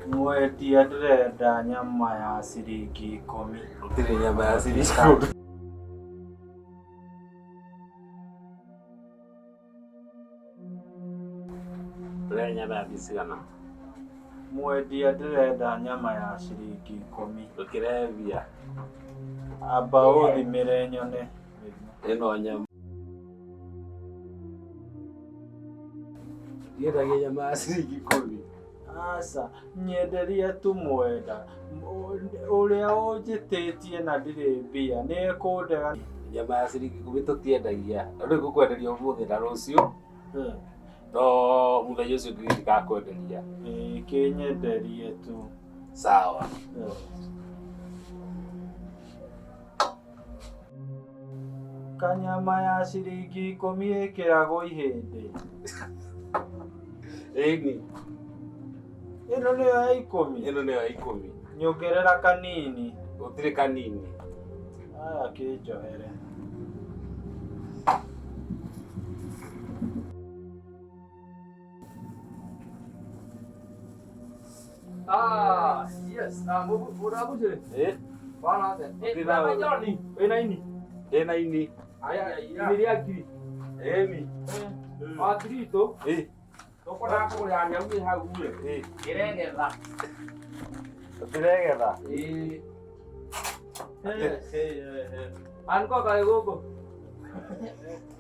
Mwendia ndĩrenda nyama ya ciringi 10. Gũtirĩ nyama ya ciringi 10. Ũrenda nyama ya cigana? Mwendia ndĩrenda nyama ya ciringi 10. Ndũkĩrebia. Amba ũthimĩre nyone. Ĩno nyama. Ndiendagia nyama ya ciringi 10. Aca nyenderie tu mwenda ũrĩa ũnjĩtĩtie na ndirĩ mbia nĩekũndega. Nyama ya ciringi 10 tũtiendagia. Rĩu ngũkwenderia ũmũthĩ na rũciũ. No mũthenya ũcio ũngĩ ndikakwenderia. Ĩĩ kĩnyenderie tu. Sawa. Kanyama ya ciringi 10 ĩkĩragwo ihĩndĩ. Ĩni. Ĩno nĩyo ya 10. Ĩno nĩyo ya 10. Nyongerera kanini. Gũtirĩ kanini. Aya kĩnjohere. Ah, yes. Ah, mũragucĩrĩ. Eh? Bwana ate. Eh, Johnny, wĩna ini? Ndĩna ini. Aya, ini rĩa ngiri. Ĩni. Wa ngiri itũ. Ĩ. Tũkwendaga kũgũrĩra nyau ĩ hau ĩ. Ĩ. Ĩregetha. Tũtiregetha. Ĩ. Anko kaĩ gũkũ?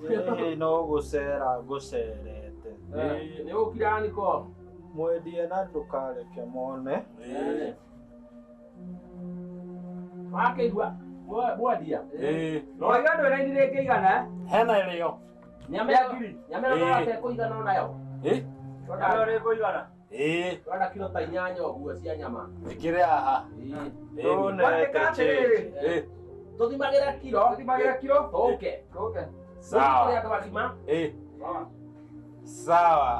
Ĩ no gũcera ngũcerete. Ĩ, nĩ ũkire Aniko? Mwendie na ndũkareke mone. Ĩ. Wakĩigua mwendia? Ĩ. No iga ndwĩna ini rĩngĩigana? Hena ĩrĩo. Nyama ya ngiri. Nyama ĩno ndũratekũigana onayo. Ĩ? Nyama ĩno rĩkũigana? Ĩ. Ndĩrenda kilo ta 8 ũguo cia nyama. Ĩkĩrĩ haha. Ndũnete change. Ĩ. Tũthimagĩre kilo. Tũthimagĩre kilo. Tũke. Tũke. Sawa. Tũrĩ andũ agima. Ĩ. Sawa. Sawa.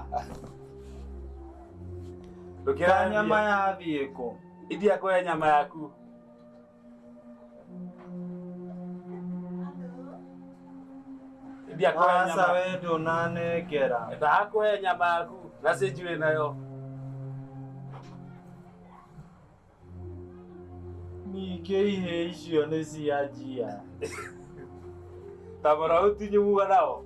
Ka nyama yathiĩ kũ? India kũhe nyama yaku. India kũhe Aca nyama. we ndũnanengera. Ndakũhe nyama yaku na cĩnji wĩ nayo. Ningĩ ihĩĩ icio nĩ cianjia. Ta mũrau ti nyumuga nao.